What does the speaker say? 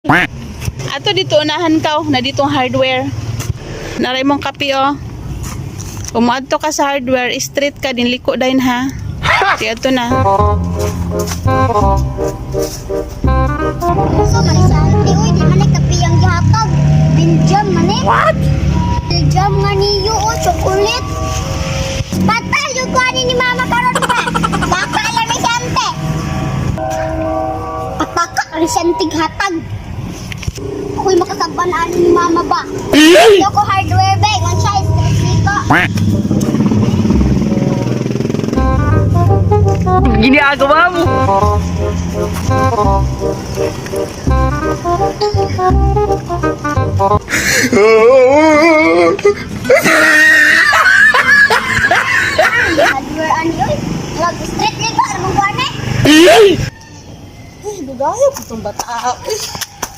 Ato dito unahan ka, oh, na ditong hardware. Naray mong kape oh. Kung moadto ka sa hardware, straight ka din liko dayon ha. Di ato na. So man sa ante uy, di man kape ang gihatag. Biljam man eh. What? Biljam nga niyo oh, chocolate. Patay yung kuha ni mama karon pa. Baka lang ni si ante. Pataka rin si ante hatag. Ako'y makasaban ani ni mama ba? Ito ko hardware bag, one size, straight ko. Ginagawa mo? Hardware ani oy. Wag straight liko, ano mong kuha ni? Uy, dugayo ko tong bata. Uy.